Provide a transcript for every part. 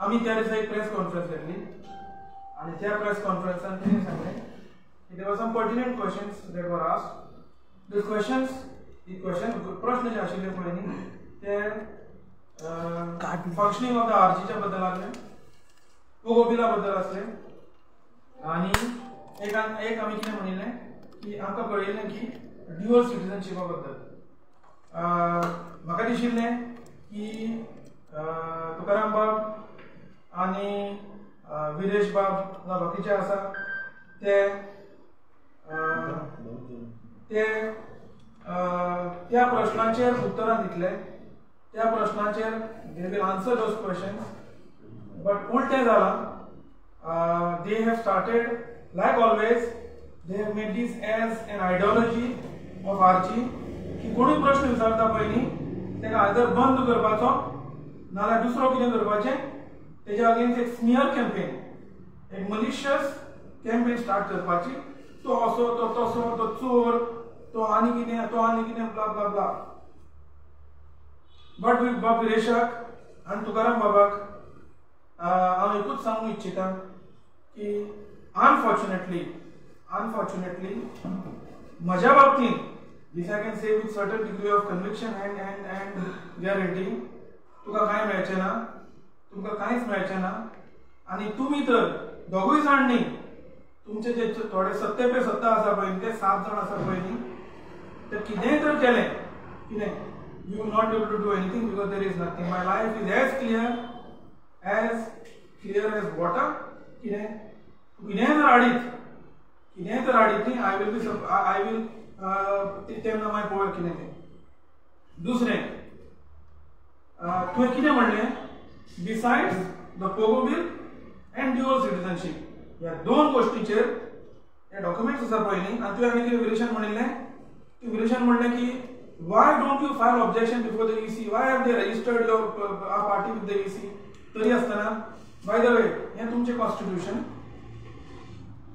आमी त्या दिसा एक प्रेस कॉन्फरन्स घेतली आनी त्या प्रेस कॉन्फरन्सान कितें सांगलें की there were some pertinent questions that were asked. The questions, the question प्रश्न जे आशिल्ले पळय न्ही ते फंक्शनिंग ऑफ the आरजीच्या बद्दल आसले, पोगो बिला बद्दल आसले आनी एक एक आमी कितें म्हणिल्लें की आमकां कळिल्लें की ड्युअल सिटीजनशिपा बद्दल. म्हाका दिशिल्लें की तुकाराम बाब आनी विरेश बाब ना बाकीचे आसा ते ते त्या प्रश्नाचेर उत्तरां दितले, त्या प्रश्नाचेर they will answer those questions. But उलटें जालां. They have started like always, they have made this as an ideology of RG की कोणूय प्रश्न विचारता पयलीं ताका आयदर बंद करपाचो नाजाल्यार दुसरो कितें करपाचें, तेज्या अगेन्स्ट एक स्मियर कॅम्पेन, एक मलिशियस कॅम्पेन स्टार्ट करपाची. तो असो, तो तसो, तो चोर, तो आनी कितें, तो आनी कितें, ब्ला ब्ला ब्ला. बट बाब विरेशाक आनी तुकाराम बाबाक हांव एकूच सांगूंक इच्छिता की अनफॉर्च्युनेटली अनफॉर्च्युनेटली म्हज्या बाबतींत, this I can say with certain degree of conviction and guarantee, तुका कांय मेळचें ना, तुमकां कांयच मेळचें ना. आनी तुमी तर दोगूय जाण न्ही, तुमचे जे थोडे सत्ते पे सत्ता आसा पळय ते 7 जाण आसा पळय न्ही, ते कितेंय तर केलें कितें, you will not able to do anything because there is nothing. My life is as clear as water. कितें कितेंय जर हाडीत, कितेंय तर हाडीत न्ही, I will be I will तेन्ना मागीर पळोवया कितें तें. दुसरें, तुवें कितें म्हणलें, besides the POGO bill and dual citizenship ह्या दोन गोश्टीचेर हे डॉक्युमेंट्स आसा पळय न्ही. आनी तुवें आनी कितें विरेशान म्हणिल्लें, तुवें विरेशान म्हणलें की why don't you file objection before the EC, why have they registered your party with the EC. तरी आसतना बाय the way हें तुमचें कॉन्स्टिट्यूशन,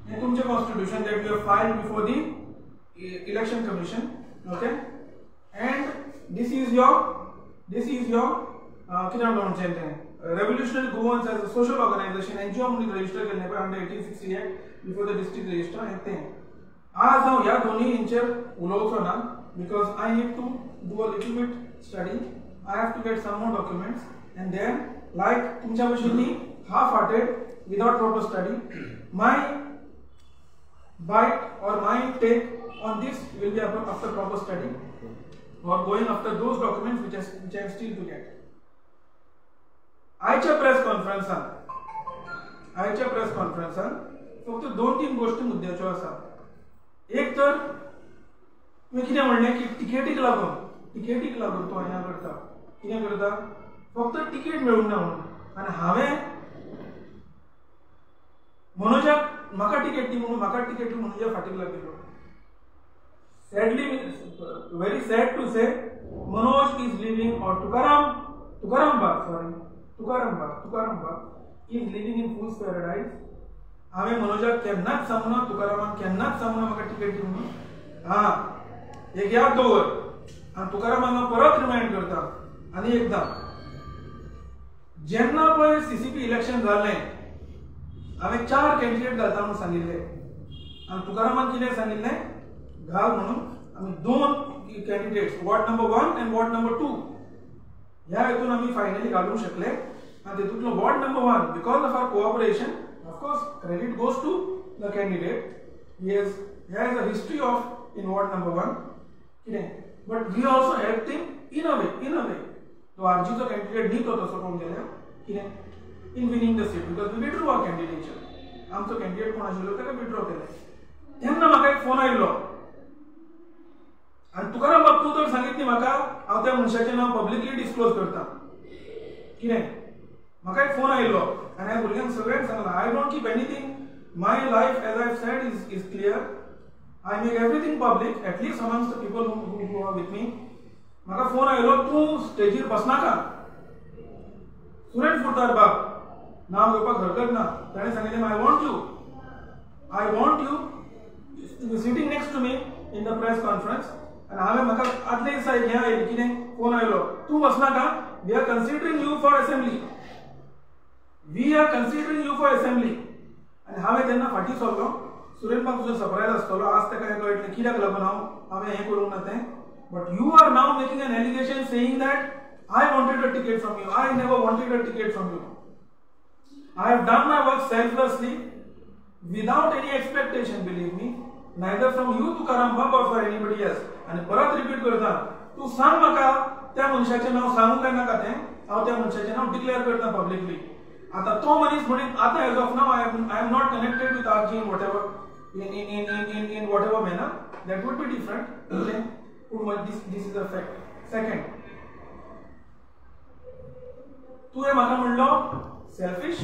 हें तुमचें constitution that you have filed before the election commission, okay, and this is your कितें म्हणटा म्हणचें तें Revolutionary Goans as a social organisation NGO म्हणून रजिस्टर केल्लें पळय under 1860 act before the district register. हें तें आज हांव ह्या दोनूय हेंचेर उलोवचो ना because I need to do a little bit study, I have to get some more documents and then like तुमच्या भशेन न्ही half hearted without proper study my bite or my take on this will be after proper study or going after those documents which I am still to get. आयच्या press कॉन्फरन्सान, आयच्या press कॉन्फरन्सान फक्त 2-3 गोष्टी मुद्द्याच्यो आसा. एक तर तुवें कितें म्हणलें की टिकेटीक लागून, टिकेटीक लागून तो हें करता, कितें करता, फक्त टिकेट मेळूंक ना म्हणून. आनी हांवें मनोजाक म्हाका टिकेट दी म्हणून, म्हाका टिकेट दी मनोजा फाटीक लागिल्लो. Sadly, very sad to say, Manoj is living, or Tukaram Bab, sorry, Tukaram Bab is living in fool's paradise. हांवें मनोजाक केन्नाच सांगूं ना, तुकारामाक केन्नाच सांगूं ना म्हाका टिकेट दी म्हणून. हां, एक याद दवर. आनी तुकारामाक हांव परत रिमायंड करता आनी एकदां, जेन्ना पळय सीसीपी इलेक्शन जालें हांवें 4 कॅन्डिडेट घालता म्हणून सांगिल्लें आनी तुकारामान कितें सांगिल्लें, घाल म्हणून. आमी 2 candidates, ward number 1 and ward number 2 ह्या हितून आमी फायनली घालूंक शकले. आनी तितूंतलो ward number 1 because of our cooperation, of course credit goes to the candidate, he has a history of in ward number 1 कितें, but we also help him in a way, in a way. तो आरजीचो candidate न्ही तो तसो पळोवंक गेल्यार कितें, in winning the seat because we withdrew our candidature. आमचो candidate कोण आशिल्लो ताका विड्रॉ केलें. तेन्ना म्हाका एक फोन आयिल्लो आनी तुकाराम बाब तूं तर सांगीत न्ही म्हाका, हांव त्या मनशाचें नांव पब्लिकली डिस्क्लोज करता कितें. म्हाका एक फोन आयिल्लो आनी ह्या भुरग्यांक सगळ्यांक सांगलां, I don't keep anything, my life as I said is clear, I make everything public at least amongst the people who are with me. म्हाका फोन आयलो, तूं स्टेजीर बसनाका, सुरेश फुडतार बाब, नांव घेवपाक हरकत ना. ताणें सांगिल्लें, I want you to be sitting next to me in the press conference. आनी हांवें म्हाका आदले दिसा हें आयलें कितें, फोन आयलो, तूं बसनाका, we are considering you for assembly. We are considering you for assembly. आनी हांवें तेन्ना फाटीं सरलो. सुरेन बाब तुजो सरप्रायज आसतलो, आज ताका हें कळटलें कित्याक लागून हांव हांवें हें करूंक ना तें. But you are now making an allegation saying that I wanted a ticket from you. I never wanted a ticket from you. I have done my work selflessly without any expectation, believe me, neither from you Tukaram Bab or for anybody else. आनी परत repeat करता, तूं सांग म्हाका त्या मनशाचें नांव सांगूं काय नाका तें, हांव त्या मनशाचें नांव डिक्लेअर करता पब्लिकली. आतां तो मनीस म्हणीत आतां as of now I am not connected with RG in whatever in whatever manner, that would be different. पूण this is a fact. Second, तुवें म्हाका म्हणलो सेल्फीश,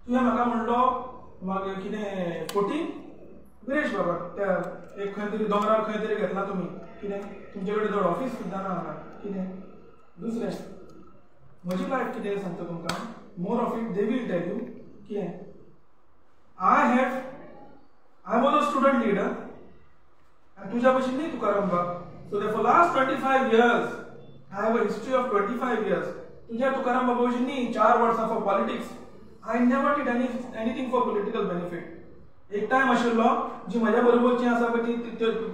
तुवें म्हाका म्हणलो मागीर कितें फोटी. विरेश बाबा त्या एक खंय तरी दोंगरार खंय तरी घेतला तुमी, कितें तुमचे कडेन धड ऑफीस सुद्दां ना हांगा कितें. दुसरें म्हजी लायफ कितें सांगता तुमकां, more of it they will tell you. कितें I was a student leader आनी तुज्या भशेन न्ही तुकाराम बाब. So for last 25 years I have a history of 25 years. तुज्या तुकाराम बाबा भशेन न्ही 4 वर्सां for politics. I never did anything for political benefit. एक टायम आशिल्लो जी म्हज्या बरोबरची आसा पळय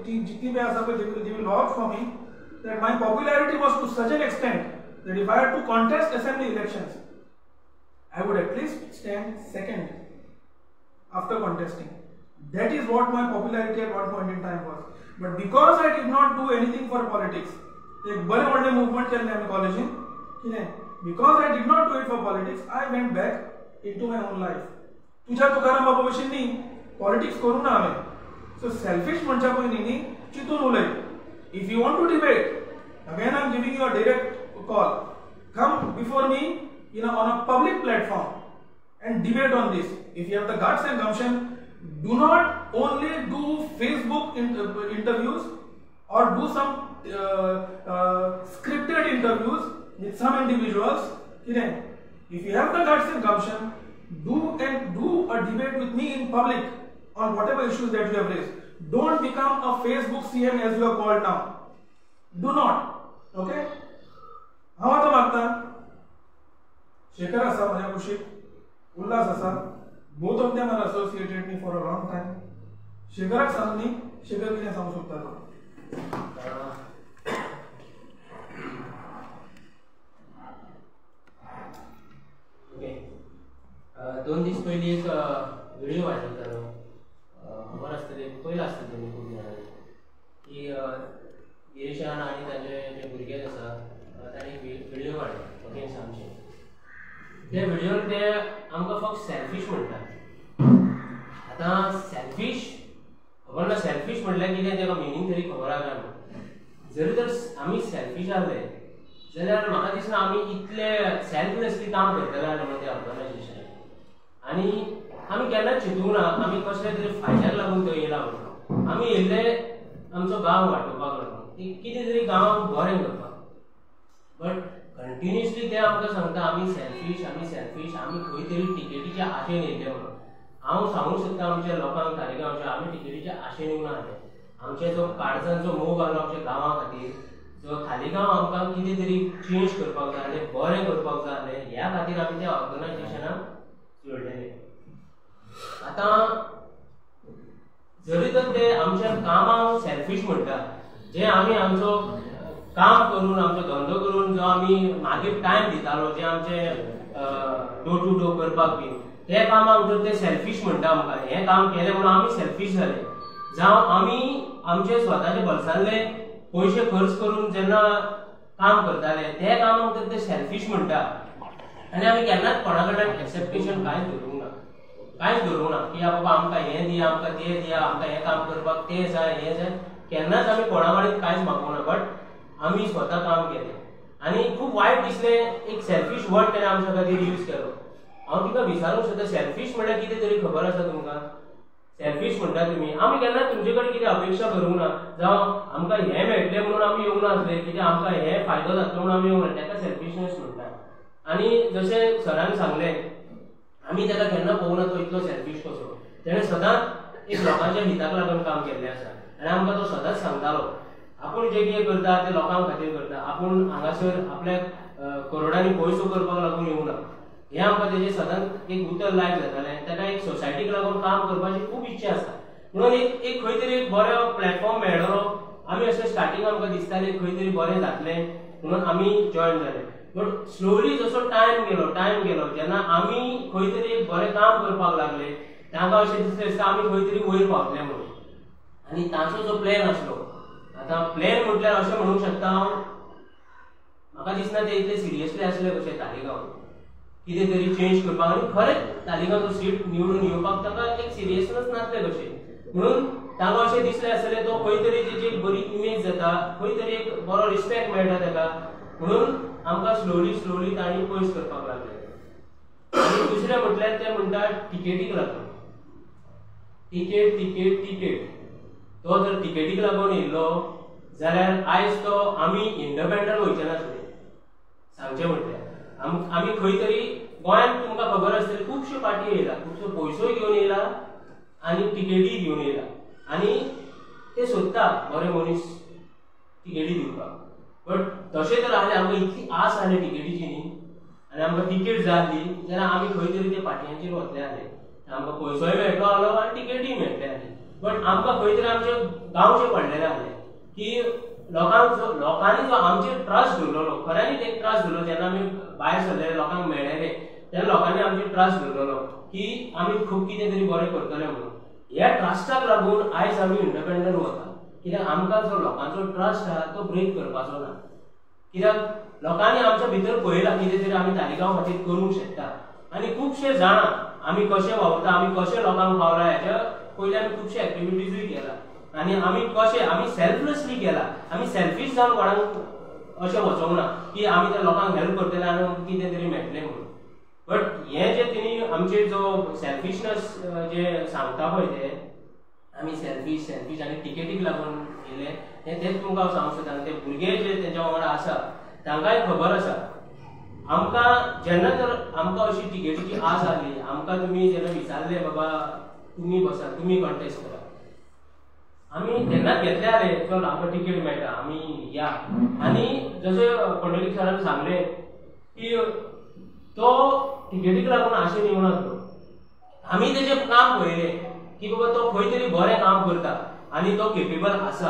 ती जितली बी आसा पळय they will vouch for me that my popularity was to such an extent that if I had to contest assembly elections I would at least stand second after contesting. That is what my popularity at one point in time was. But because I did not do anything for politics, एक बरें व्हडलें movement केल्लें आमी कॉलेजीन कितें, because I did not do it for politics, I went back into my own life. तुज्या तुकाराम बाबा भशेन न्ही पॉलिटिक्स करूं ना हांवें. सो सेल्फीश म्हणच्या पयलीं न्ही चिंतून उलय. If you want to debate, again I am giving you a direct call, come before me on a public platform and debate on this. If you have the guts and gumption, do not only do Facebook interviews or do some scripted interviews with some individuals. If you have the guts and gumption, do a debate with me in public on whatever issues that you have raised. Don't become a Facebook CM as you are called now. Do not. Okay? हांव आतां मागता, शेखर आसा म्हज्या कुशीक, उल्हास आसा, both of them are associated me for a long time. शेखराक सांग न्ही, शेखर कितें सांगूंक सोदता तो. ओके, 2 दीस पयलीं एक व्हिडियो व्हायरल जालो, खबर आसतली, पयला आसतली तुमी खूब जाणांनी, की गिरीशान आनी ताजे जे भुरगे आसा तांणी व्हिडियो काडलो अगेन्स्ट आमचे. त्या व्हिडियोन ते आमकां फक्त सेल्फीश म्हणटा. आतां सेल्फीश खबर ना, सेल्फीश म्हणल्यार कितें तेका मिनींग तरी खबर आसा काय ना. जरी तर आमी सेल्फीश आहले जाल्यार म्हाका दिसना आमी इतले सेल्फलेसली काम करतले आसले म्हणून त्या ऑर्गनायझेशनान. आनी आमी केन्नाच चिंतूंक ना आमी कसले तरी फायद्याक लागून थंय येयला म्हणून. आमी येयल्ले आमचो गांव वाटोवपाक लागून, कितें तरी गांवाक बरें करपाक. बट कंटिन्युअसली ते आमकां सांगता आमी सेल्फीश, आमी सेल्फीश, आमी खंय तरी टिकेटीच्या आशेन येयल्ले म्हणून. हांव सांगूंक सोदता आमच्या लोकांक तालिगांवच्या, आमी टिकेटीच्या आशेन येवना आसले. आमचे जो काळजांचो मोग आसलो आमच्या गांवा खातीर, जो थालिगांव आमकां कितें तरी चेंज करपाक जाय आसलें, बरें करपाक जाय आसलें, ह्या खातीर आमी त्या ऑर्गनायझेशनाक जोडलेले. आतां जरी तर ते आमच्या कामाक सेल्फीश म्हणटा, जे आमी आमचो काम करून आमचो धंदो करून जो आमी मागीर टायम दितालो, जे आमचे डोर टू डोर करपाक बीन, ते कामाक जर ते सेल्फीश म्हणटा आमकां, हें काम केलें म्हणून आमी सेल्फीश जाले. जावं आमी आमचे स्वताचे बल्सांतले पयशे खर्च करून जेन्ना काम करताले ते कामाक तर ते सेल्फीश म्हणटा. आनी आमी केन्नाच कोणा कडल्यान एक्सेप्टेशन कांयच धरूंक ना, कांयच धरूंक ना की बाबा आमकां हें दिया, आमकां तें दिया, आमकां हें काम करपाक तें जाय, हें जाय. केन्नाच आमी कोणा कडेन कांयच मागूंक ना, बट आमी स्वता काम केलें. आनी खूब वायट दिसलें, एक सेल्फीश वर्ड तेणें आमच्या खातीर यूज केलो. हांव तिका विचारूंक सोदता, सेल्फीश म्हणल्यार कितें तरी खबर आसा तुमकां? सेल्फीश म्हणटा तुमी, आमी केन्ना तुमचे कडेन कितें अपेक्षा करूंक ना, जावं आमकां हें मेळटलें म्हणून आमी येवंक नासले, कितें आमकां हें फायदो जातलो म्हणून आमी येवंक ना, ताका सेल्फिशनेस म्हणटा. आनी जशें सरान सांगलें, आमी ताका केन्ना पळोवंक ना तो इतलो सेल्फीश कसो. तेणें सदांच एक लोकांच्या हिताक लागून काम केल्लें आसा आनी आमकां तो सदांच सांगतालो आपूण जें कितें करता तें लोकां खातीर करता, आपूण हांगासर आपल्याक करोडांनी पयसो करपाक लागून येवंक ना. हें आमकां तेजें सदांच एक उतर लायक जातालें. ताका एक सोसायटीक लागून काम करपाची खूब इच्छा आसा म्हणून एक एक खंय तरी एक बरो प्लॅटफॉर्म मेळ्ळो. आमी अशें स्टार्टींग आमकां दिसतालें खंय तरी बरें जातलें म्हणून आमी जॉयन जाले. बट स्लोली जसो टायम गेलो जेन्ना आमी खंय तरी एक बरें काम करपाक लागले तांकां अशें दिसलें दिसता आमी खंय तरी वयर पावतले म्हणून. आनी तांचो जो प्लॅन आसलो, आतां प्लॅन म्हटल्यार अशें म्हणूंक शकता हांव, म्हाका दिसना ते इतले सिरियसली आसले कशें तालिगांव कितें तरी चेंज करपाक. आनी खरेंच तालिगांवचो सीट निवडून येवपाक ताका एक सिरियसनेस नासलें कशें म्हणून तांकां अशें दिसलें आसलें तो खंय तरी तेजी एक बरी इमेज जाता, खंय तरी एक बरो रिस्पेक्ट मेळटा ताका म्हणून आमकां स्लोली स्लोली तांणी पयस करपाक लागले. आनी दुसरें म्हटल्यार ते म्हणटा टिकेटीक लागून, टिकेट टिकेट टिकेट. तो जर टिकेटीक लागून येयल्लो जाल्यार आयज तो आमी इंडिपेंडंट वयचे नासले. सांगचें म्हटल्यार आमी खंय तरी गोंयांत तुमकां खबर आसतली खुबश्यो पार्टी येयला, खुबश्यो पयसोय घेवन येयला आनी टिकेटी घेवन येयला आनी ते सोदता बरे मनीस टिकेटी दिवपाक. बट तशें तर आहलें आमकां इतली आस आहली टिकेटीची न्ही आनी आमकां टिकेट जाय आहली जाल्यार आमी खंय तरी ते पार्टयांचेर वतले आहले, आमकां पयसोय मेळटलो आहलो आनी टिकेटूय मेळटले आहली. बट आमकां खंय तरी आमचें गांवचें पडलेलें आहलें की लोकांक लोकांनी जो आमचेर ट्रस्ट दवरलेलो, खऱ्यांनीच एक ट्रस्ट दवरलो. जेन्ना आमी भायर सरलेले लोकांक मेळ्ळेले तेन्ना लोकांनी आमचेर ट्रस्ट दवरलेलो की आमी खूब कितें तरी बरें करतले म्हणून. ह्या ट्रस्टाक लागून आयज आमी इंडिपेंडंट वता, कित्याक आमकां जो लोकांचो ट्रस्ट आहा तो ब्रेक करपाचो ना. कित्याक लोकांनी आमच्या भितर पळयलां कितें तरी आमी तालिगांव खातीर करूंक शकता आनी खुबशे जाणां आमी कशें वावुरता, आमी कशें लोकांक पावला हेच्या पयलीं आमी खुबशे एक्टिविटीजूय केला आनी आमी कशें आमी सेल्फलेसली केला. आमी सेल्फीश जावन कोणाक अशें वचोंक ना की आमी त्या लोकांक हेल्प करतले आनी कितें तरी मेळटलें म्हणून. बट हें जे तेणी आमचेर जो सेल्फिशनस जे सांगता पळय ते आमी सेल्फीश सेल्फीश आनी टिकेटीक लागून येयले हें तेंच तुमकां हांव सांगूंक सोदता. आनी ते भुरगे जे तेंच्या वांगडा आसा तांकांय खबर आसा. आमकां जेन्ना तर आमकां अशी टिकेटीची आस आहली, आमकां तुमी जेन्ना विचारलें बाबा तुमी बसा तुमी कॉन्टेस्ट करा, आमी तेन्नाच घेतले आले चल आमकां टिकेट मेळटा आमी या. आनी जशें पुंडलीक सरान सांगलें की तो टिकेटीक लागून आशेन येवना तो, आमी तेजें काम पळयलें की बाबा तो खंय तरी बरें काम करता आनी तो केपेबल आसा,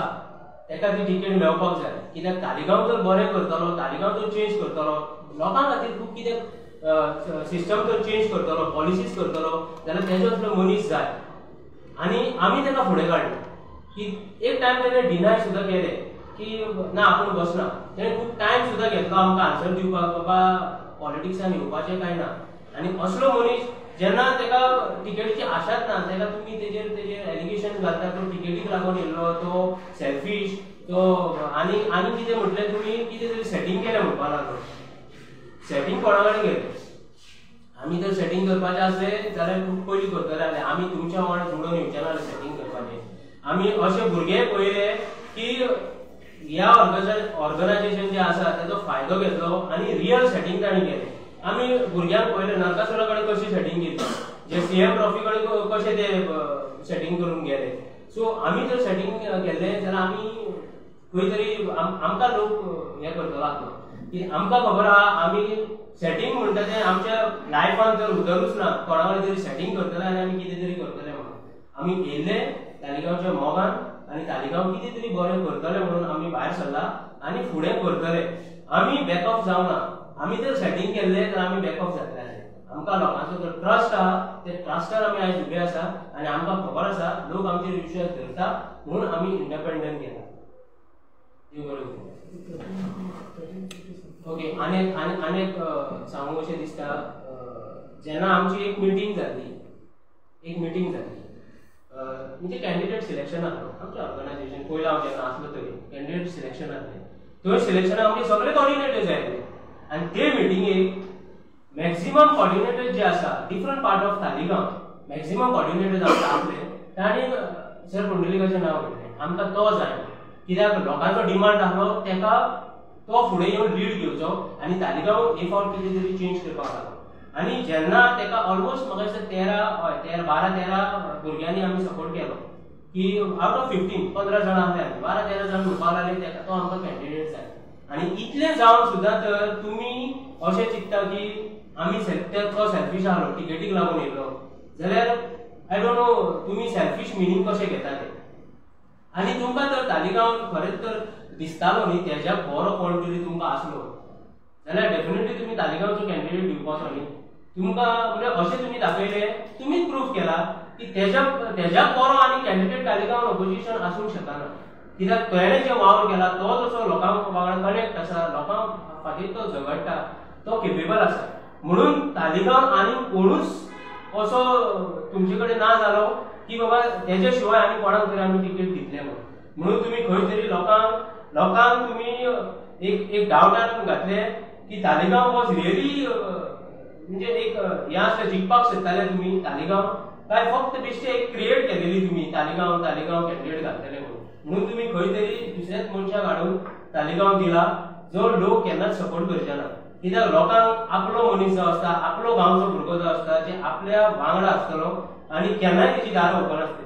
ताका ती टिकेट मेळपाक जाय. कित्याक तालिगांव जर बरें करतलो, तालिगांव तो चेंज करतलो, लोकां खातीर खूब कितें सिस्टम तो चेंज करतलो, पॉलिसीज करतलो जाल्यार तेजो असलो मनीस जाय. आनी आमी ताका फुडें काडलो की एक टायम तेणें डिनाय सुद्दां केलें की ना आपूण बसना. तेणें खूब टायम सुद्दां घेतलो आमकां आन्सर दिवपाक बाबा पॉलिटिक्सान येवपाचें काय ना. आनी असलो मनीस जेन्ना ताका टिकेटीची आशाच ना, ताका तुमी तेजेर तेजेर एलिगेशन घालता, तो टिकेटीक लागून येयल्लो, तो सेल्फीश, तो आनी आनी कितें म्हटलें तुमी कितें तरी सेटींग केलें म्हणपाक लागलो. सेटींग कोणा कडेन केलें? आमी जर सेटींग करपाचें आसलें जाल्यार खूब पयलीं करतले आसले, आमी तुमच्या वांगडा जुळोवन येवचे ना सेटींग करपाचें. आमी अशे भुरगे पळयले की ह्या ऑर्गनायझेशन जें आसा ताचो फायदो घेतलो आनी रियल सेटींग तांणी केलें. आमी भुरग्यांक पळयलें नरकासुरा कडेन कशी सेटींग केली, जे सीएम ट्रॉफी कडेन कशें ते सेटींग करून गेले. सो आमी जर सेटींग केल्लें जाल्यार आमी खंय तरी आमकां लोक हें करतलो आसलो की आमकां खबर आहा आमी सेटींग म्हणटा तें आमच्या लायफान जर उदरूच ना, कोणा कडेन तरी सेटींग करतले आनी आमी कितें तरी करतले म्हणून. आमी येयल्ले तालिगांवच्या मोगान आनी तालिगांव कितें तरी बरें करतले म्हणून आमी भायर सरला आनी फुडें करतले. आमी बॅकअप जावना, आमी जर सेटींग केल्लें तर आमी बॅकअप जातले आसले. आमकां लोकांचो जो ट्रस्ट आहा ते ट्रस्टार आमी आयज उबे आसा आनी आमकां खबर आसा लोक आमचेर विश्वास धरता म्हणून आमी इंडिपेंडंट केला. ओके, आनी आनी एक सांगूंक अशें दिसता, जेन्ना आमची एक मिटींग जाली, म्हणजे कॅन्डिडेट सिलेक्शन आहलो आमचें ऑर्गनायझेशन पयलीं हांव जेन्ना आसलो थंय कॅन्डिडेट सिलेक्शन आहलें, थंय सिलेक्शनाक आमचे सगळे कॉर्डिनेटर्स आयले आनी ते मिटिंगेक मॅक्झिमम कॉर्डिनेटर्स जे आसा different part of Taleigao maximum coordinators आमकां आसले तांणी सर पुंडलिकाचें नांव घेतलें, आमकां तो जाय कित्याक लोकांचो डिमांड आहलो ताका तो फुडें येवन लीड घेवचो आनी तालिगांव एक फावट कितें तरी चेंज करपाक लागलो. आनी जेन्ना ताका ऑलमोस्ट म्हाका दिसता 13-12-13 भुरग्यांनी आमी सपोर्ट केलो की आवट ऑफ 15 15 जाणां आसले आमी 12-13 जाण म्हणपाक लागले ताका तो आमकां कॅन्डिडेट जाय. आनी इतलें जावन सुद्दां तर तुमी अशें चिंत्ता की आमी तो सेल्फीश आहलो टिकेटीक लागून येयलो जाल्यार I don't know तुमी सेल्फीश मिनींग कशें घेता ते. आनी तुमकां तर तालिगांव खरेंच तर दिसतालो न्ही तेज्या बरो कोण तरी तुमकां आसलो जाल्यार डेफिनेटली तुमी तालिगांवचो कॅन्डिडेट दिवपाचो न्ही. तुमकां म्हणजे अशें तुमी दाखयलें, तुमीच प्रूफ केला की तेज्या बरो आनी कॅन्डिडेट तालिगांव ऑपोजिशन आसूंक शकना. कित्याक तेणें जे वावर केला तो जसो लोकांक वांगडा कनेक्ट आसा, लोकां खातीर तो झगडटा, तो केपेबल आसा. म्हणून तालिगांव आनी कोणूच असो तुमचे कडेन ना जालो की बाबा तेज्या शिवाय आनी कोणाक तरी आमी तिकेट दितले म्हणून. म्हणून तुमी खंय तरी लोकांक तुमी एक एक डावटान घातले की तालिगांव वॉज रियली म्हणजे एक हें आसलें जिखपाक सोदताले तुमी तालिगांव काय फक्त बेश्टे एक क्रिएट केलेली तुमी तालिगांव तालिगांव कॅन्डिडेट घालतले म्हणून. म्हणून तुमी खंय तरी दुसऱ्याच मनशाक हाडून तालिगांव दिला जो लोक केन्नाच सपोर्ट करचे ना. कित्याक लोकांक आपलो मनीस जो आसता, आपलो गांवचो भुरगो जो आसता जे आपल्या वांगडा आसतलो आनी केन्नाय तेजी दारां ओपन आसतली.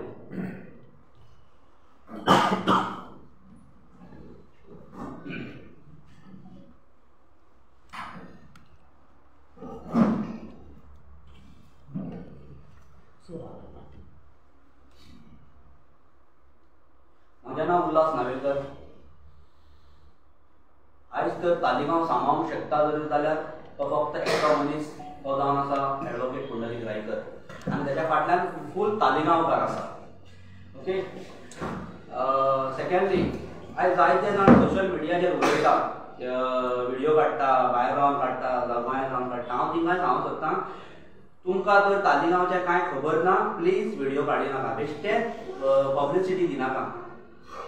म्हजें नांव उल्हास नावेलकर. आयज तर तालिगांव सांबाळूंक शकता जर जाल्यार तो फक्त एकटो मनीस, तो जावन आसा एडवोकेट पुंडलीक रायकर आनी तेच्या फाटल्यान फूल तालिगांवकार आसा. ओके, सेकेंडली आयज जायते जाण सोशल मिडियाचेर उलयता, व्हिडियो काडटा, भायर रावन काडटा, गोंयांत रावन काडटा. हांव तिंकां सांगूंक सोदतां, तुमकां जर तालिगांवचें कांय खबर ना प्लीज व्हिडियो काडिनाका, बेश्टें पब्लिसिटी दिनाका.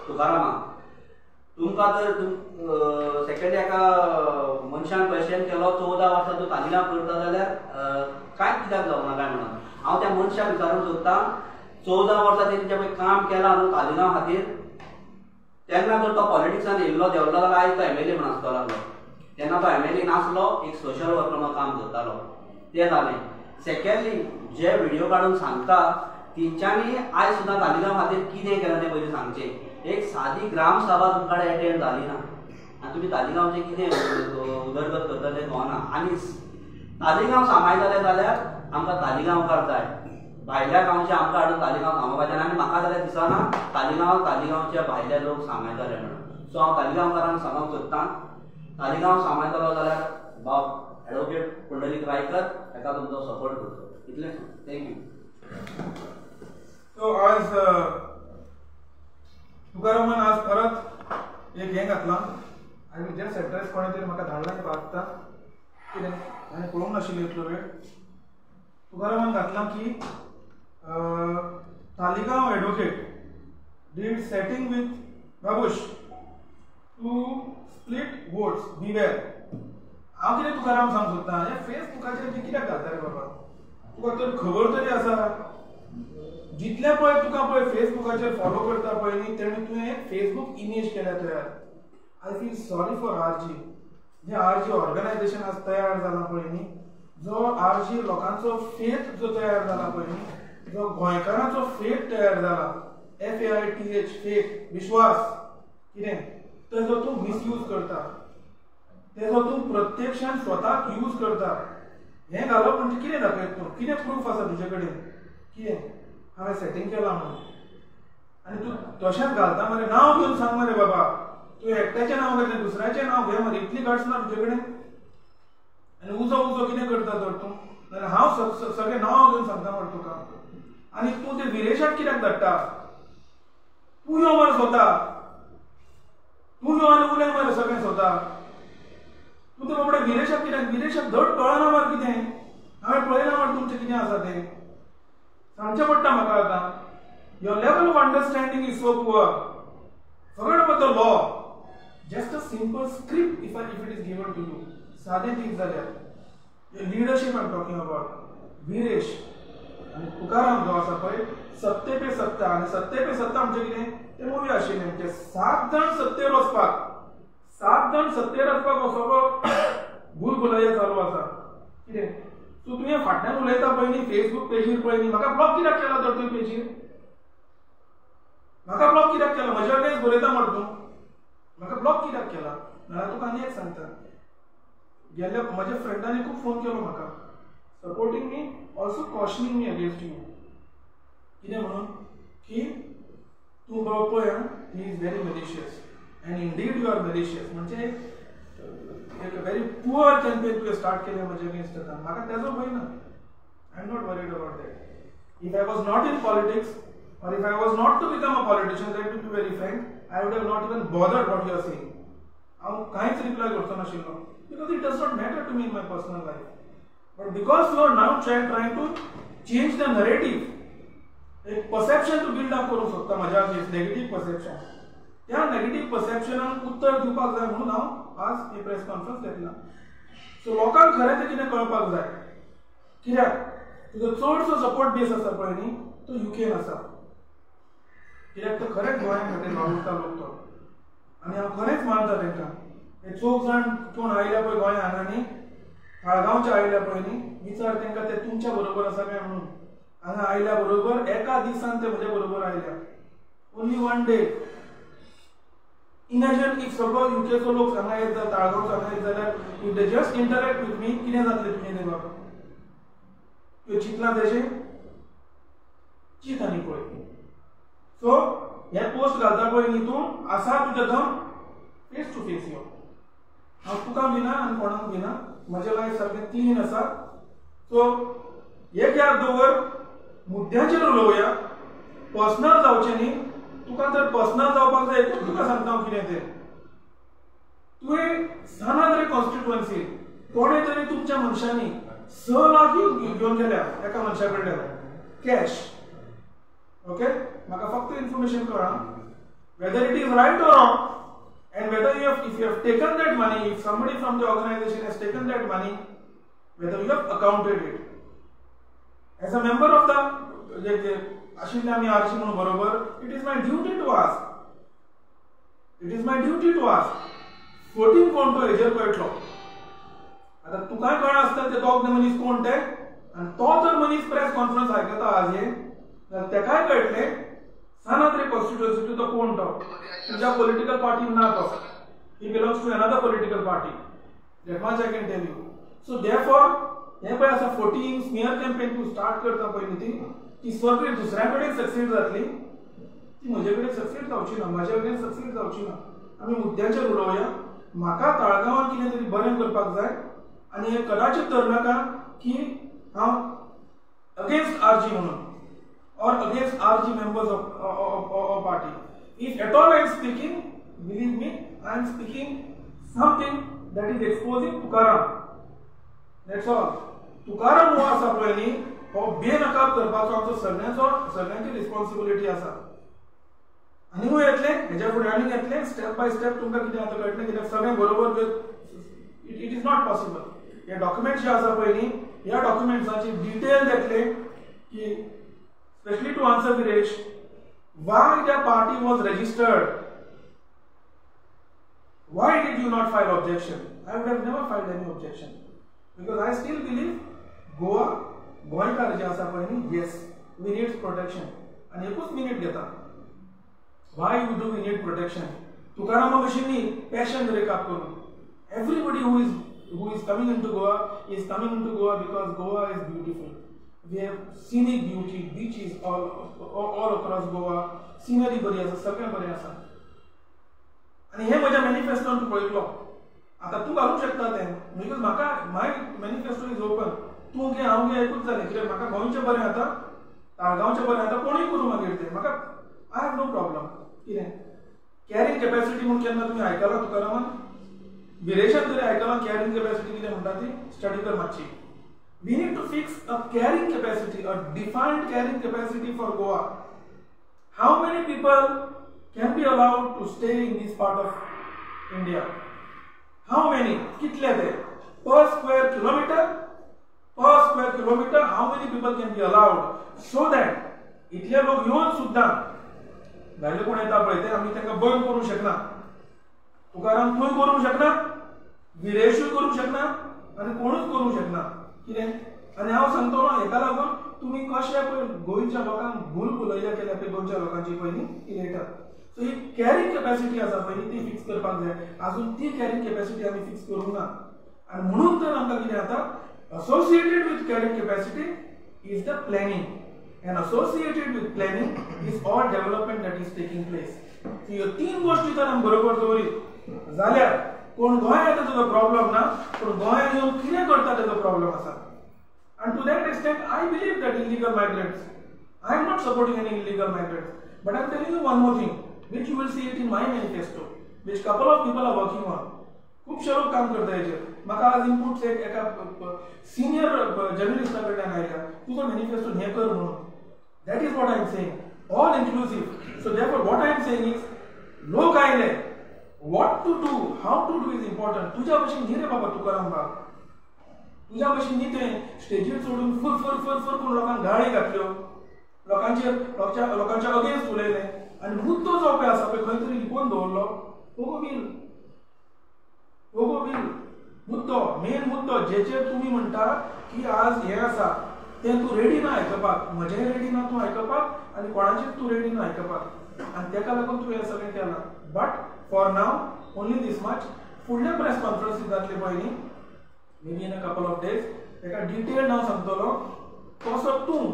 तुकारामा तुमकां जर सेकेंड एका मनशान क्वेश्चन केलो 14 वर्सां तूं तालिगांव करता जाल्यार कांय कित्याक जावना काय म्हणून हांव त्या मनशाक विचारूंक सोदतां, 14 वर्सां तेणी जें पळय काम केलां न्हू तालिगांव खातीर, तेन्ना जर तो पॉलिटिक्सान येयल्लो देंवलो जाल्यार आयज तो एमएलए म्हण आसतलो आसलो. तेन्ना तो एमएलए नासलो, एक सोशल वर्कर म्हणून काम करतालो. तें जालें. सेकेंडली जे व्हिडियो काडून सांगता तेंच्यांनी आयज सुद्दां तालिगांव खातीर कितें केलां तें पयलीं सांगचें. एक सादी ग्रामसभा तुमकां एटेंड जाली ना आनी तुमी तालिगांवचें कितें उदरगत करता तें कळना. आनी तालिगांव सांबाळटले जाल्यार आमकां तालिगांवकार जाय, भायल्या गांवचे आमकां हाडून तालिगांव सांबाळपाचें. आनी म्हाका जाल्यार दिसना तालिगांव तालिगांवचे भायले लोक सांबाळटले म्हणून. सो हांव तालिगांवकारांक सांगूंक सोदतां, तालिगांव सांबाळटलो जाल्यार बाब एडवोकेट पुंडलीक रायकर हेका तुमचो सपोर्ट करचो. इतलें, thank you. सो आज तुकारामान आज परत एक हें घातलां. I will just address कोणें तरी म्हाका धाडलां तें आत्तां कितें हांवें पळोवंक नाशिल्लें इतलो वेळ. तुकारामान घातलां की Taleigao advocate did setting with Babush to split votes, beware. हांव कितें तुकाराम सांगूंक सोदतां, हें फेसबुकाचेर तें कित्याक घालता रे बाबा? तुका तर खबर तरी आसा, जितले पळय तुका पळय फेसबुकाचेर फॉलो करता पळय न्ही तेणें तुवें एक फेसबूक इमेज केल्या तयार. I feel sorry for RG. जें आरजी ऑर्गनायजेशन आज तयार जालां पळय न्ही, जो आरजी लोकांचो फेथ जो तयार जाला पळय न्ही, जो गोंयकारांचो फेथ तयार जाला, FAITH faith, विश्वास कितें, तेजो तूं मिसयूज करता, तेजो तूं प्रत्यक्षान स्वताक यूज करता. हें घालप म्हणजे कितें दाखयता तूं, कितें प्रूफ आसा तुजे कडेन कितें हांवें सेटींग केलां म्हणून? आनी तूं तशेंच घालता मरे, नांव घेवन सांग मरे बाबा, तूं एकट्याचें नांव घेतलें दुसऱ्याचें नांव घे मरे, इतली गट्स ना तुजे कडेन. आनी उजो उजो कितें करता तर तूं? नाल्यार हांव सगळें नांव घेवन सांगता मरे तुका. आनी तूं ते विरेशाक कित्याक धाडटा? तूं यो मरे स्वता, तूं यो आनी उलय मरे सगळें स्वता. तूं ते बाबडे विरेशाक कित्याक, विरेशाक धड कळना मरे कितें, हांवें पळयलां मरे तुमचें कितें आसा तें, सांगचें पडटा म्हाका आतां. Your level of understanding is so poor. Forget about the law. Just a simple script if it is given to you. सादें दीत जाल्यार leadership I am talking about. Viresh आनी तुकाराम जो आसा पळय, सत्ते पे सत्ता. आनी सत्ते पे सत्ता म्हणजे कितें, तें मुवी आशिल्लें म्हणजे 7 जाण सत्तेर वचपाक, 7 जाण सत्तेर वचपाक असो भूल भुलैया चालू आसा कितें. सो तुवें फाटल्यान उलयता पळय न्ही फेसबूक पेजीर पळय न्ही, म्हाका ब्लॉक कित्याक केला तर तुवें पेजीर? म्हाका ब्लॉक कित्याक केला? म्हज्या अगेन्स्ट बरयता मरे तूं, म्हाका ब्लॉक कित्याक केला? नाल्यार तुका आनी एक सांगता, गेल्ल्या म्हज्या फ्रेंडांनी खूब फोन केलो म्हाका, supporting me also cautioning me against you. कितें म्हणून की तूं बाबा पळय, he is very malicious and indeed you are malicious. म्हणजे एक व्हेरी पुअर कॅम्पेन तुवें स्टार्ट केलें म्हजे अगेन्स्ट. आतां म्हाका तेजो भंय ना, I am not worried about that. If I was not in politics or if I was not to become a politician, let me be very frank, I would have not even bothered what you are saying. हांव कांयच reply करचो नाशिल्लो, because it does not matter to me in my personal life. But because you are now trying to change the narrative, एक perception तूं build up करूंक सोदता म्हज्या against, negative perception, त्या नेगेटीव परसेप्शनाक उत्तर दिवपाक जाय म्हणून हांव आज ही प्रेस कॉन्फरन्स घेतला. सो लोकांक खरें तें कितें कळपाक जाय, कित्याक तुजो चडसो सपोर्ट बेस आसा पळय न्ही, तो युकेन आसा, कित्याक तो खरेंच गोंया खातीर वावुरता लोक तो, आनी हांव खरेंच मानता तांकां. हे चौग जाण कोण आयल्या पळय गोंया हांगा न्ही, ताळगांवच्या आयल्या पळय न्ही, विचार तांकां ते तुमच्या बरोबर आसा काय म्हणून. हांगा आयल्या बरोबर एका दिसान ते म्हज्या बरोबर आयल्या, only one day. Imagine if सगळो युकेचो लोक हांगा येत जाल्यार, ताळगांवचो हांगा येत जाल्यार, if they just interact with me, कितें जातलें तुजें तें बाबा? तुवें चिंतलां तेजें? चीत आनी पळय. सो हे पोस्ट घालता पळय न्ही तूं, आसा तुजें दम, फेस टू फेस यो. हांव तुका भिना आनी कोणाक भिना, म्हजें लायफ सारकें क्लीन आसा. सो एक याद दवर, मुद्द्याचेर उलोवया, पर्सनल जावचें न्ही. तुका जर पर्सनल जावपाक जाय, एकूच तुका सांगता हांव कितें तें. तुवें सानाद्रे कॉन्स्टिट्युएन्सी कोणें तरी तुमच्या मनशांनी 6 लाख घेवन गेल्या एका मनशा कडल्यान कॅश. ओके, म्हाका फक्त information कळ्ळां, whether it is right or wrong and whether you have, if you have taken that money, if somebody from the organization has taken that money, whether you have accounted it. As a member of the आशिल्ले आमी RC म्हणून बरोबर, it is my duty to ask, it is my duty to ask. 14 कोण तो हेजेर कळटलो. आतां तुकाय कळना आसता ते दोग मनीस कोण ते, आनी तो जर मनीस प्रेस कॉन्फरन्स आयकता आज हे, जाल्यार तेकाय कळटलें सानाद्रे कॉन्स्टिट्युएन्सी तो कोण तो, तुज्या पॉलिटिकल पार्टीन ना तो, he belongs to another political party, that much I can tell you. So therefore हें पळय आसा 14 स्मियर कॅम्पेन तूं स्टार्ट करता पळय न्ही, ती सगळी दुसऱ्या कडेन सक्सीड जातली, ती म्हजे कडेन सक्सीड जावची ना, म्हज्या कडेन सक्सीड जावची ना. आमी मुद्द्याचेर उलोवया. म्हाका ताळगांवान कितें तरी बरें करपाक जाय, आनी हें कदाचित धरनाका की हांव अगेन्स्ट आरजी म्हणून or against RG members of party. If at all I am speaking, believe me, I am speaking something that is exposing Tukaram. That's all. Tukaram हो आसा पळय न्ही, हो बेनकाब करपाचो आमचो सगळ्यांचो, सगळ्यांची रिस्पॉन्सिबिलिटी आसा. आनीकूय येतलें हेज्या फुडें, आनीक येतलें, स्टेप बाय स्टेप तुमकां कितें आतां कळटलें, कित्याक सगळें बरोबर it is not possible. हे डॉक्युमेंट्स जे आसा पळय न्ही, ह्या डॉक्युमेंट्साची डिटेल घेतले की specially to answer Viresh, why the party was registered, why did you not file objection? I would have never filed any objection, because I still believe Goa, गोंयकार जे आसा पळय न्ही, yes, we need protection. आनी एकूच minute घेता, why do we need protection? Tukaram भशेन न्ही passion breakup करून. Everybody who is coming into Goa is coming into Goa because Goa is beautiful. We have scenic beauty, beaches all across Goa, scenery बरी आसा, सगळें बरें आसा. आनी हें म्हज्या मॅनिफेस्टोन तूं पळयतलो. आतां तूं घालूंक शकता तें, because म्हाका माय मॅनिफेस्टो is open. तूं घे हांव घे एकूच जालें, कित्याक म्हाका गोंयचें बरें जाता, ताळगांवचें बरें जाता, कोणूय करूं मागीर तें, म्हाका I have no problem. कितें कॅरिंग कॅपॅसिटी म्हूण केन्ना तुमी आयकलां तुकारामान? विरेशान तरी आयकलां कॅरिंग कॅपॅसिटी कितें म्हणटा ती? स्टडी कर मातशी. We need to fix a carrying capacity, a defined carrying capacity for Goa. How many people can be allowed to stay in this part of India? How many? कितले ते? Per square kilometer? Per square kilometer, how many people can be allowed? So that इतले लोक येवन सुद्दां भायले कोण येता पळय ते आमी तांकां बंद करूंक शकना. तुकाराम तूंय करूंक शकना, विरेशूय करूंक शकना, आनी कोणूच करूंक शकना. कितें? आनी हांव सांगतलो हेका लागून तुमी कशे पळय गोंयच्या लोकांक भूल भुलयल्या केल्या पळय गोंयच्या लोकांची पयलीं ती लेटर. सो ही कॅरिंग कॅपॅसिटी आसा पळय ती फिक्स करपाक जाय. आजून ती कॅरिंग कॅपॅसिटी आमी फिक्स करूंक ना. आनी म्हणून तर आमकां कितें जाता, associated with carrying capacity is the planning, and associated with planning is all development that is taking place. ह्यो तीन गोश्टी जर आमी बरोबर दवरीत जाल्यार कोण गोंयांत येता तेजो प्रॉब्लम ना, पूण गोंयांत येवन कितें करता तेजो प्रॉब्लम आसा. And to that extent I believe that illegal migrants, I am not supporting any illegal migrants, but I am telling you one more thing which you will see it in my manifesto, which couple of people are working on. खुबशे लोक काम करता हेजेर. म्हाका आज inputs एक एका senior जर्नलिस्टा कडल्यान आयल्या, तुजो मॅनिफेस्टो हें कर म्हणून. That is what I am saying, all inclusive. So therefore what I am saying is, लोक आयले, what to do, how to do is important. तुज्या भशेन न्ही रे बाबा तुकाराम बाब, तुज्या भशेन न्ही तें स्टेजीर चडून फुर फुर फुर फुर करून लोकांक गाळी घातल्यो, लोकांचेर लोकांच्या अगेन्स्ट उलयलें आनी मुद्दो जो पळय आसा पळय खंय तरी लिपोवन दवरलो. पोगो बील, पोगो बील मुद्दो, मेन मुद्दो जेचेर तुमी म्हणटा की आज हें आसा तें तूं रेडी ना आयकपाक, म्हजें रेडी ना तूं आयकपाक आनी कोणाचेर तूं रेडी ना आयकपाक, आनी तेका लागून तुवें हें सगळें केलां. But for now only this much. फुडल्या प्रेस कॉन्फरन्सीक जातली पळय न्ही, maybe in a couple of days, तेका डिटेल्ड हांव सांगतलो कसो तूं,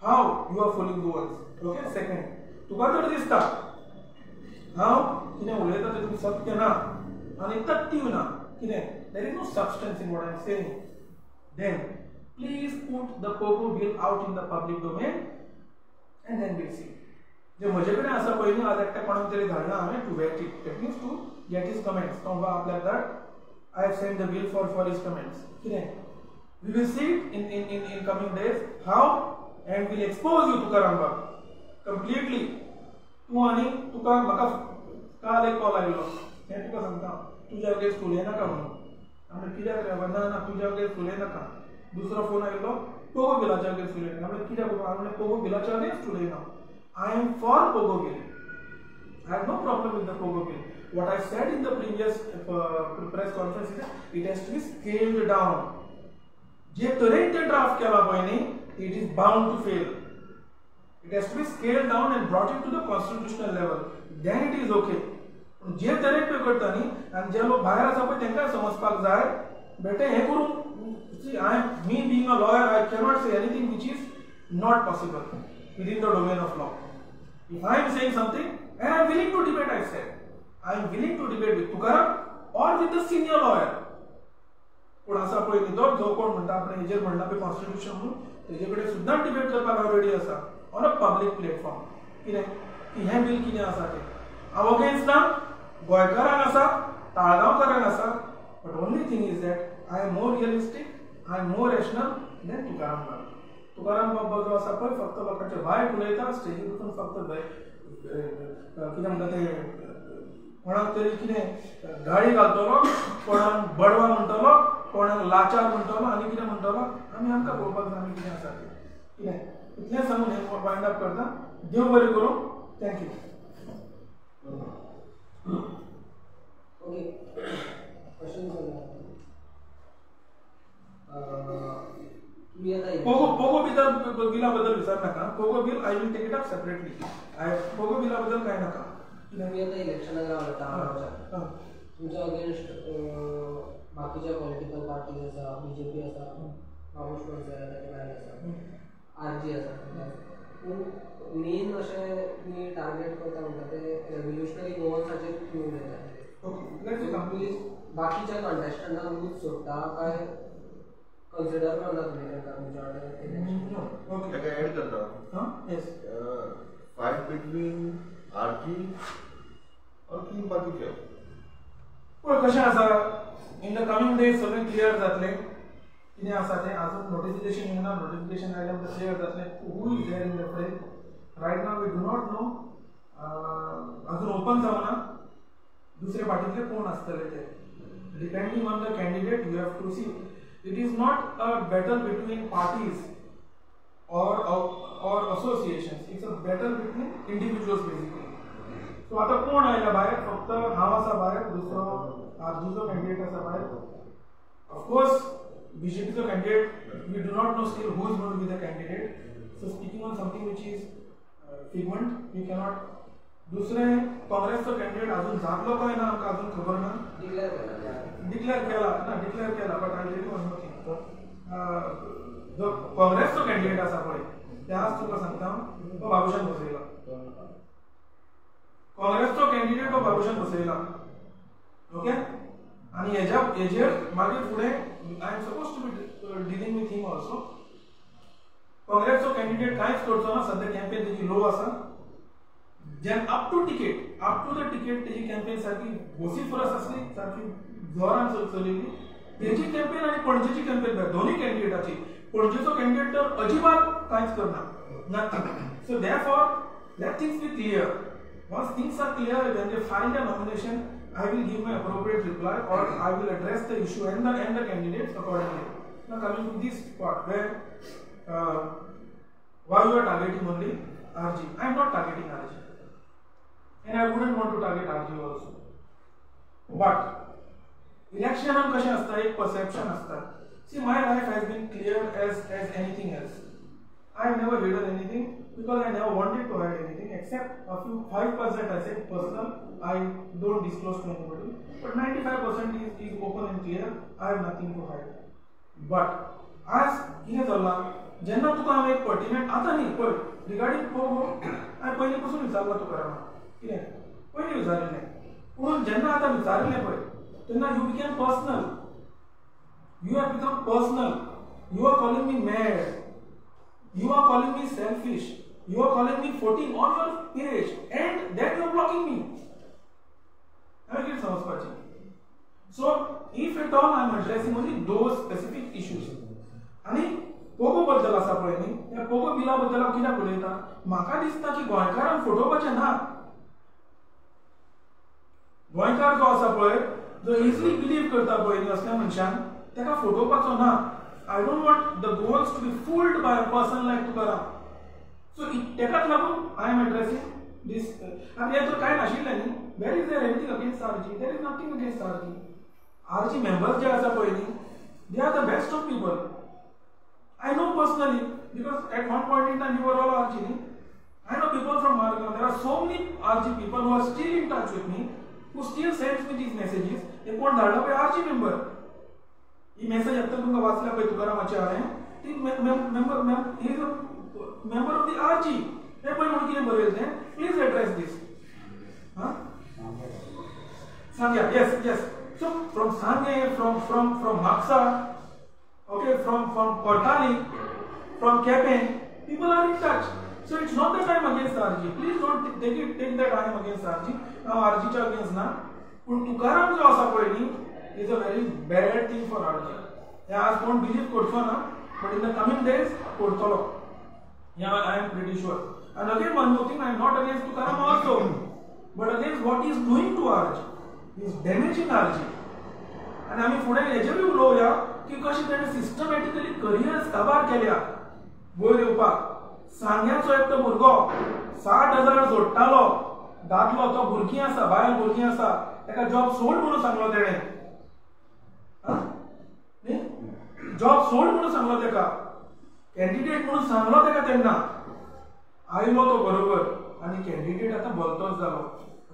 how you are following Goans. Okay, second, तुका जर दिसता हांव कितें उलयता तेतूंत सत्य ना आनी तथ्य ना, कितें there is no substance in what I am saying, then please put the POGO bill out in the public domain and then we'll see. जे म्हजे कडेन आसा पळय न्ही, आज एकट्या कोणाक तरी धाडला हांवें to vet it, that means to get his comments. तो आपल्याक धाड, I have send the bill for his comments. कितें we will see it in in in in coming days how, and will expose you Tukaram बाब completely. तूं आनी तुका म्हाका काल एक कॉल आयलो, हें तुका सांगता, तुज्या अगेन्स्ट उलयनाका म्हणून. आमी कित्याक रे बाबा, ना ना तुज्या अगेन्स्ट उलयनाका. दुसरो फोन आयलो, पोगो बिलाच्या अगेन्स्ट उलयना. म्हणलें कित्याक बाबा? म्हणलें पोगो बिलाच्या अगेन्स्ट उलयना, I am for POGO bill, I have no problem with the POGO bill. What I said in the previous press conference is it has to be scaled down. जे तरेन ते ड्राफ्ट केला पळय न्ही, it is bound to fail. It has to be scaled down and brought it to the constitutional level, then it is okay. पूण जे तरेन पळय करता न्ही, आनी जे लोक भायर आसा पळय तांकां समजपाक जाय बेटे हें करूंक. I am, me being a lawyer, I cannot say anything which is not possible within the domain of law. If I am saying something and I am willing to debate, I said I am willing to debate with Tukaram or with the senior lawyer. कोण आसा पळय न्ही तो जो कोण म्हणटा आपणें हेजेर म्हणला पळय कॉन्स्टिट्युशन म्हणून, तेजे कडेन सुद्दां डिबेट करपाक हांव रेडी आसा ऑन अ पब्लीक प्लेटफॉर्म. कितें की हें बील कितें आसा तें हांव अगेन्स्ट ना, गोंयकारांक आसा, ताळगांवकारांक आसा, but only thing is that I am more realistic, I am more rational than Tukaram बाब. तुकाराम बाब जो आसा पळय फक्त लोकांचे वायट उलयता, स्टेजीर वचून फक्त कितें म्हणटा तें कोणाक तरी कितें गाळी घालतलो, कोणाक बडवा म्हणटलो, कोणाक लाचार म्हणटलो आनी कितें म्हणटलो. आमी आमकां पळोवपाक जाय आमी कितें आसा तें. कितें इतलें सांगून हें वायंड अप करता. देव बरें करूं, thank you. Okay, question POGO POGO बिला बद्दल विचार नाका. POGO bill I will take it up separately. I POGO बिला बद्दल काय नाका. तुम्ही आता इलेक्शनाक रावला ताळगांवच्या, तुमच्या अगेन्स्ट बाकीच्या पॉलिटिकल पार्टीज आसा, बीजेपी आसा, बाबूश मोन्सेरात ताचे भायर आसा, आरजी आसा, पूण मेन अशें तुमी टार्गेट करता म्हणटा ते रेव्होल्युशनरी गोवन्साचेर तुमी उलयता. तुमी बाकीच्या कंटेस्टंटांक लूज सोडटा काय कन्सिडर करना तुमी तांकां तुमच्या वाटेन? ताका एड करता, फायट बिटवीन आरजी और की बाकीचे. पळय कशें आसा, इन the coming days सगळें क्लियर जातलें कितें आसा तें. आजून नोटिफिकेशन येवना, नोटिफिकेशन आयलें म्हणटकीर क्लियर जातलें who is there in the frame. Right now we do not know, अजून ओपन जावना दुसरे पार्टींतले कोण आसतले ते. Depending on the candidate you have to see. It is not a battle between parties or associations, it's a battle between individuals basically. So आतां कोण आयला भायर, फक्त हांव आसा भायर, दुसरो आरजीचो कॅन्डिडेट आसा भायर. ऑफकोर्स बीजेपीचो candidate we do not know still who is going to be the candidate. So speaking on something which is figment, we cannot दुसरें काँग्रेसचो कॅन्डिडेट अजून जातलो काय ना आमकां अजून खबर ना. डिक्लेअर केला ना, डिक्लेअर केला, but I tell you one more thing. जो काँग्रेसचो कॅन्डिडेट आसा पळय ते आज तुका सांगता तो बाबूशान बसयला. काँग्रेसचो कॅन्डिडेट तो बाबूशान बसयला. ओके, आनी हेज्या हेजेर मागीर फुडें I am suppose to be dealing with him also. काँग्रेसचो कॅन्डिडेट कांयच करचो ना, सद्या कॅम्पेन तेजी लो आसा. जेन up to ticket, up to the ticket तेजी कॅम्पेन सारकी वोसिफरस आसली, सारकी जोरान चलिल्ली. तेजी कॅम्पेन आनी पणजेची कॅम्पेन दोनूय कॅन्डिडेटाची. पणजेचो कॅन्डिडेट तर अजिबात कांयच करना, nothing. So therefore let things be clear. Once things are clear, when they file the nomination, I will give my appropriate reply or I will address the issue and the candidates accordingly. Now coming to this part where why you are targeting only RG. I am not targeting RG and I wouldn't want to target RG also. But election कशें आसता, एक perception आसता. See, my life has been clear as anything else. I have never hidden anything because I never wanted to hide anything except a few 5% I said personal, I don't disclose to anybody, but 95% is open and clear. I have nothing to hide. But आज कितें चल्लां, जेन्ना तुका हांव एक pertinent आतां न्ही पळय रिगार्डींग पोगो हांवें पयलीं पसून विचारलां तुकारामाक कितें पयलीं विचारिल्लें, पूण जेन्ना आतां विचारिल्लें पळय तेन्ना you became personal, you have become personal, you are calling me mad, you are calling me selfish, you are calling me 14 on your page and then you are blocking me. हांवें कितें समजपाचें? So if at all I am addressing only those specific issues. आनी पोगो बद्दल आसा पळय न्ही, ह्या पोगो बिला बद्दल हांव कित्याक उलयतां, म्हाका दिसता की गोंयकारांक फटोवपाचें ना. गोंयकार जो आसा पळय जो इजिली बिलीव करता पळय न्ही असल्या मनशान, ताका फटोवपाचो ना. I don't want the Goans to be fooled by a person like Tukaram. So तेकाच लागून I am addressing this. आनी हें तर कांय नाशिल्लें न्ही. Where is there anything against RG? There is nothing against RG. RG members जे आसा पळय न्ही, they are the best of people. I know personally because at one point in time we were all RG न्ही. I know people from Margao. There are so many RG people who are still in touch with me, who still sends me these messages. हे कोण धाडला पळय RG member. ही message आत्तां तुमकां वाचल्या पळय तुकारामाची हांवें, ती member he is a member of the RG. हें पळय म्हणून कितें बरयलें तें, प्लीज एड्रेस दीस. हां Sanguem, yes yes. So from Sanguem, from from from Mapusa, okay, from from Cortalim, from Quepem, people are in touch. So it's not that I am against RG. Please don't take it, take that I am against RG. हांव आरजीच्या against ना, पूण तुकाराम जो आसा पळय न्ही is a very bad thing for RG. हें आज कोण बिलीव करचो ना, but in the coming days करतलो, हें I am pretty sure. And again one more thing, I am not against Tukaram also, but against what is doing to RG, is damaging RG. आनी आमी फुडें हेजेरूय उलोवया की कशें ताणें सिस्टमॅटिकली करियर्स काबार केल्या वयर येवपाक. सांग्याचो एकटो भुरगो 60,000 जोडटालो, दादलो, तो भुरगीं आसा, बायल भुरगीं आसा, ताका जॉब सोड म्हणून सांगलो तेणें, जॉब सोड म्हणून सांगलो ताका, कॅन्डिडेट म्हणून सांगलो ताका तेन्ना. आयलो तो बरोबर आनी कॅन्डिडेट आतां भलतोच जालो.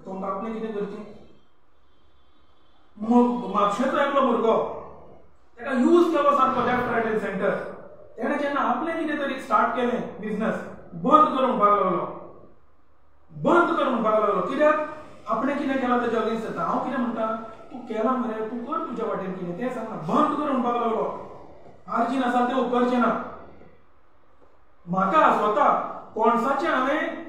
तुमकां आपणें कितें करचें? म्हापशेचो एकलो भुरगो, ताका यूज केलो सारको लेफ्ट रायट एंड सेंटर. तेणें जेन्ना आपलें कितें तरी स्टार्ट केलें बिजनस, बंद कर म्हणपाक लागलो, बंद कर म्हणपाक लागलो. कित्याक? आपणें कितें केलां तेज्या अगेन्स्ट येता. हांव कितें म्हणटा, तूं केलां मरे, तूं कर तुज्या वाटेन कितें तें सांगना, बंद कर म्हणपाक लागलो. आरजीन आसा तें उपकारचें ना. म्हाका स्वता कोणसाचें हांवें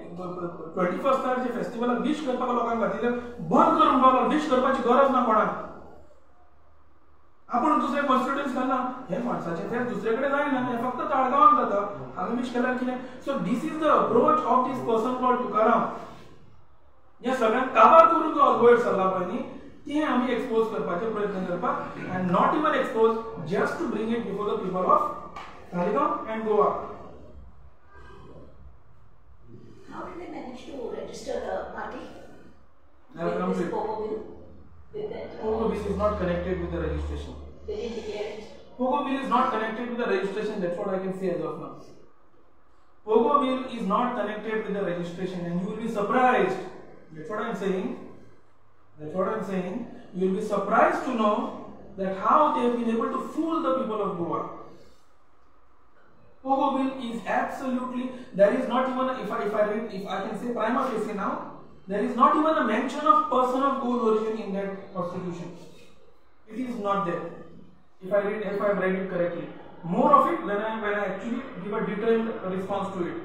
21st जे फेस्टिवलाक विश करपाक लोकांक घातिल्लें, बंद कर म्हणपाक लागलो. विश करपाची गरज ना कोणाक. आपूण दुसरे कॉन्स्टिट्युएन्स घालना, हें कोणसाचें फेस्त दुसरे कडेन जायना, हें फक्त ताळगांवांत जाता. हांवें विश केल्यार कितें? So this is the approach of this person called Tukaram. हें सगळ्यांक काबार करून जो वयर सरला पळय न्ही, तें आमी एक्सपोज करपाचे प्रयत्न करपाक, and not even expose, just to bring it before the people of Taleigao and Goa. How did they manage to register the party? I'll come to it. Pogo bill? With that, Pogo bill is not connected with the registration. They didn't declare it. Pogo bill is not connected with the registration, that's what I can say as of now. Pogo bill is not connected with the registration, and you will be surprised. That's what I am saying. That's what I am saying. You will be surprised to know that how they have been able to fool the people of Goa. Pogo bill is absolutely, there is not even, if I can say prima facie now, there is not even a mention of person of Goan origin in that constitution. It is not there. If I have read it correctly. More of it when I actually give a detailed response to it.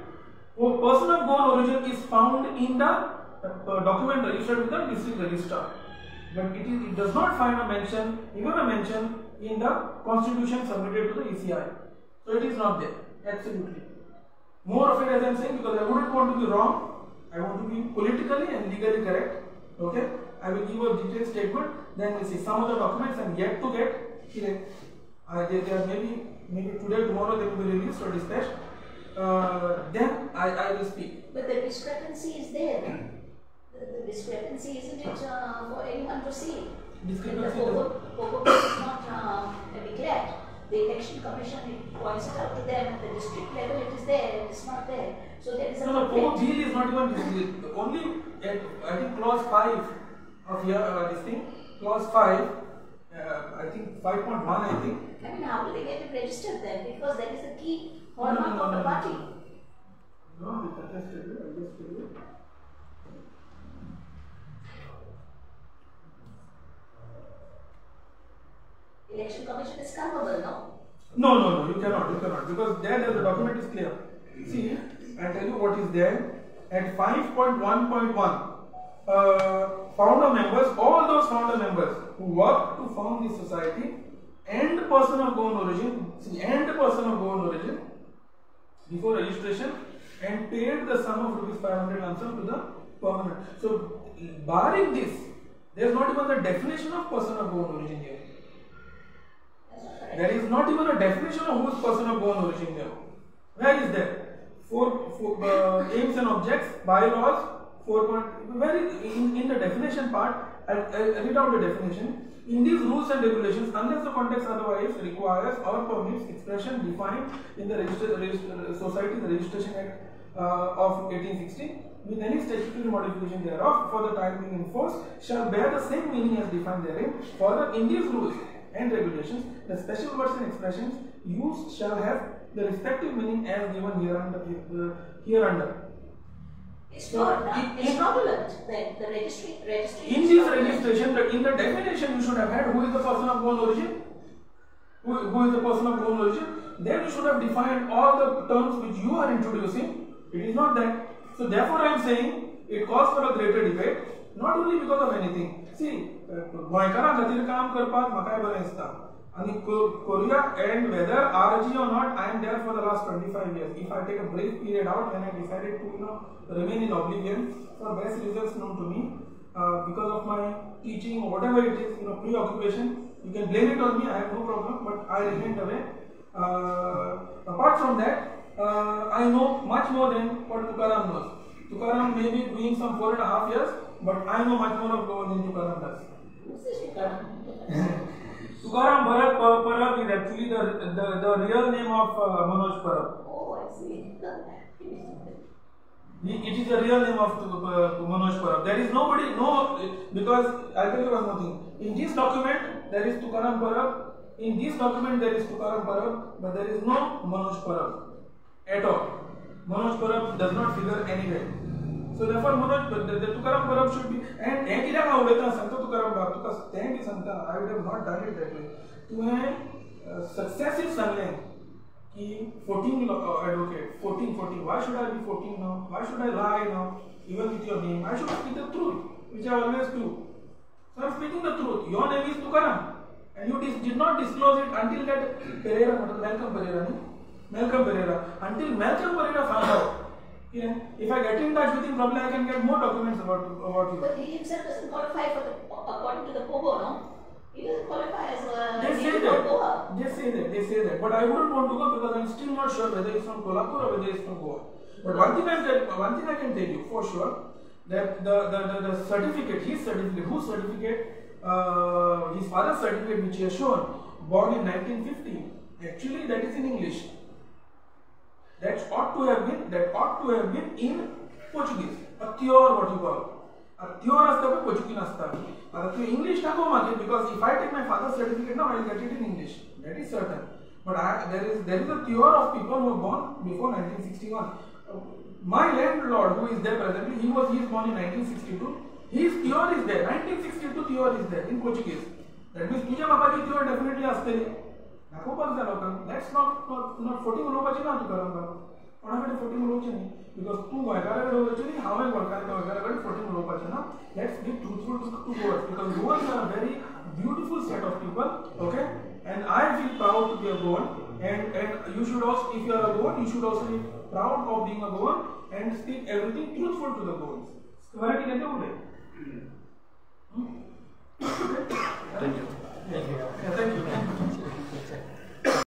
Person of Goan origin is found in the document registered with the district registrar, but it does not find a mention, even a mention in the constitution submitted to the ECI. So it is not there, absolutely. More of it, as I am saying, because I wouldn't want to be wrong. I want to be politically and legally correct. Okay, I will give a detailed statement. Then we see some of the documents I am yet to get. They are maybe today, tomorrow they will be released or dispatched. Then I will speak. But the discrepancy is there. The discrepancy, isn't it for anyone to see? Discrepancy. The Pogo bill is not declared. The election commission, it points it out to them at the district level. It is there. It is not there. So there is a no. Pogo bill is not even only at, I think, clause 5 of here this thing, clause 5. I think 5.1. I think. I mean, how do they get it registered then? Because that is the key hallmark of the party. No, I just tell you. Election Commission is culpable, no? No, you cannot, because there the document is clear. See, I tell you what is there at 5.1.1. Founder members, all those founder members who work to found the society and person of Goan origin, see, and person of Goan origin before registration and paid the sum of rupees 500 lump sum to the permanent. So, barring this, there is not even the definition of person of Goan origin here. There is not even a definition of who is person of Goan origin here. Where is there? Four aims and objects, bylaws, 4. Where is in the definition part? I read out the definition. In these rules and regulations, unless the context otherwise requires or permits expression defined in the Society's Registration Act of 1860, with any statutory modification thereof for the time being in force, shall bear the same meaning as defined therein. Further, in these rules and regulations, the special words and expressions used shall have the respective meaning as given hereunder. It's fraudulent then, the registry. In this registration, in the definition, you should have had who is the person of Goan origin, who is the person of Goan origin. Then you should have defined all the terms which you are introducing. It is not that. So therefore, I am saying it calls for a greater debate, not only because of anything. See, गोंयकारां खातीर काम करपाक म्हाकाय बरें दिसता आनी Korea and whether RG or not, I am there for the last 25 years. If I take a brief period out when I decided to, you know, remain in oblivion for best reasons known to me, because of my teaching or whatever it is, you know, preoccupation, you can blame it on me, I have no problem, but I remained away. Apart from that, I know much more than what Tukaram knows. Tukaram may be doing some 4.5 years, but I know much more of Goa than Tukaram does. Who's this Tukaram? Tukaram Bharat Parab is actually the real name of Manoj Parab. Oh, I see. It is the real name of Manoj Parab. There is nobody, no, because I'll tell you one more thing. In this document, there is Tukaram Parab. In this document, there is Tukaram Parab, but there is no Manoj Parab at all. Manoj Parab does not figure anywhere. So therefore, Manoj, the Tukaram Parab should be, and हें कित्याक हांव उलयता सांगता तुकाराम बाब, तुका तें बी सांगता, I would have not done it that way. तुवें सक्सेसीव सांगलें की 14 advocate, 14, why should I be 14 now? Why should I lie now? Even with your name, I should speak the truth, which I always do. So I am speaking the truth. Your name is Tukaram, and you did not disclose it until that Pereira, Malcolm Pereira, no? Malcolm Pereira. Until Malcolm Pereira found out. Yeah. If I get in touch with him, probably I can get more documents about you. But he himself doesn't qualify for the, according to the POGO, no? He doesn't qualify as a native of Goa. They say that. But I wouldn't want to go because I'm still not sure whether it's from Kolhapur or whether it's from Goa. But one thing I can tell you for sure, that the certificate, his certificate, whose certificate, his father's certificate which he has shown, born in 1950, actually that is in English. That ought to have been in Portuguese, a cure what you call. आतां त्योर आसता पळय Portuguese आसता. आतां तूं English दाखोव मागीर, because if I take my father certificate ना, I will get it in English, that is certain. But there is a theory of people who were born before 1961. My landlord who is there presently, he is born in 1962. His theory is there. 1962 theory is there in Portuguese. That means तुझ्या बापाची theory definitely आसतली. दाखोवपाक जाय लोकांक. That's not forty उलोवपाची ना तुका कोणा कडेन फोटी उलोवचें न्ही, because तूं गोंयकारा कडेन उलोवचें न्ही, हांवें गोंयकारा कडेन फोटी उलोवपाचें ना. Let's be truthful to Goans, because Goans are a very beautiful set of people, okay? And I feel proud to be a Goan, and you should also, if you are a Goan, you should also be proud of being a Goan and speak everything truthful to the Goans. खरें कितें तें उलय. Thank you. Thank you. Thank you.